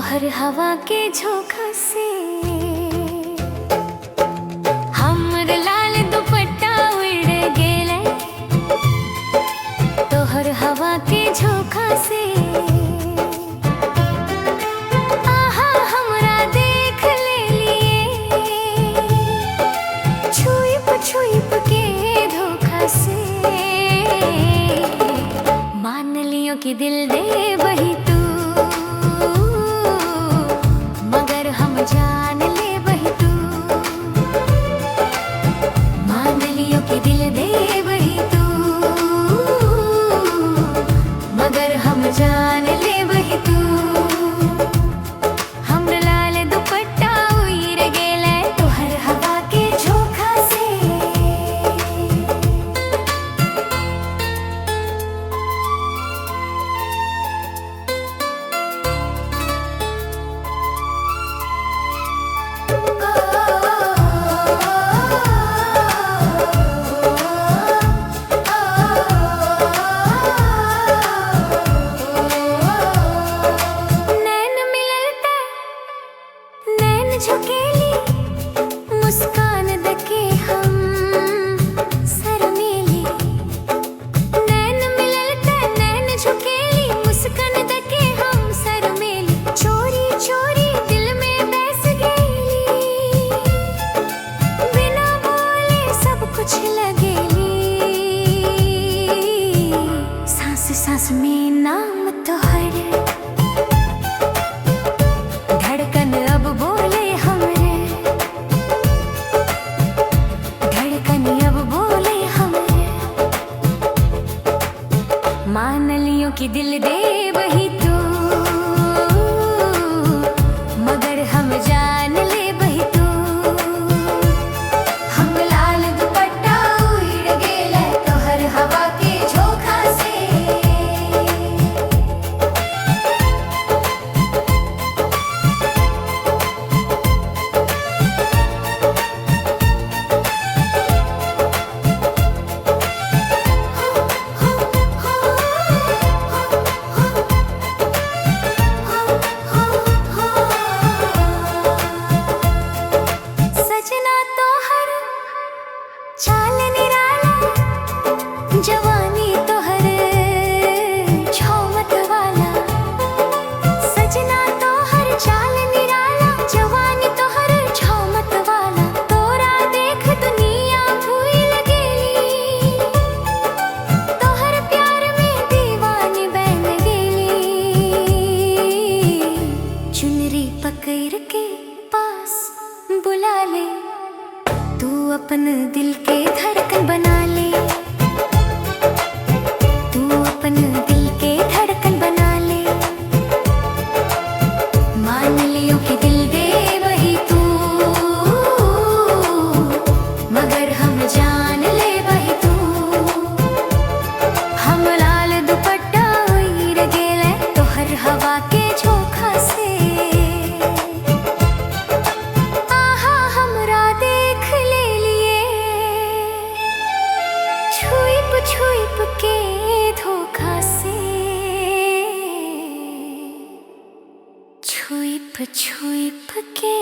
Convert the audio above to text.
तोहर हवा के झोंका से हमर लाल दुपट्टा उड़ गेलै, तोहर हवा के झोंका से। आहा हमरा देख ले लिए, छुइप छुइप के धोखा से। मान लियो कि दिल दे वही तू, मगर हम जान ले वही तू। मान लियो कि दिल दे वही तू, मगर हम जान ले वही तू। हम लाल दुपट्टा उड़ गेलै तोहर हवा के झोंका से। नैन मिलल ते नैन झुकेली, मुस्कान दके हम शर्मेली। नैन मिलल ते नैन झुकेली, मुस्कान दके हम शर्मेली। चोरी चोरी दिल में बस गेली, बिना बोले सब कुछ लगेली। सांस सांस में नाम तोहर, धड़कन अब बोले हमरे, धड़कन अब बोले हमरे। मान लियो कि दिल दे वही तू, मगर हम जान ले वही तू। हम लाल दुपट्टा उड़ गेलै तोहर हवा के झोंका से। सजना तोहर चाल निराला, जवानी तोहर छौमत वाला। सजना तोहर चाल निराला, जवानी तोहर छौमत वाला। तोरा देख दुनिया भूल गेली, तोहर प्यार में दीवानी बन गेली। चुनरी पकड़ के पास बुला ले, तू अपन दिल के धड़कन बना ले। तू अपन दिल के धड़कन बना ले। मान लियो कि दिल दे वही तू, मगर हम जान ले वही तू। हम लाल दुपट्टा उड़ गेलै तोहर हवा के झोंका से। आहा हमरा देख ले लिए, छुइप छुइप के धोखा से। छुइप छुइप के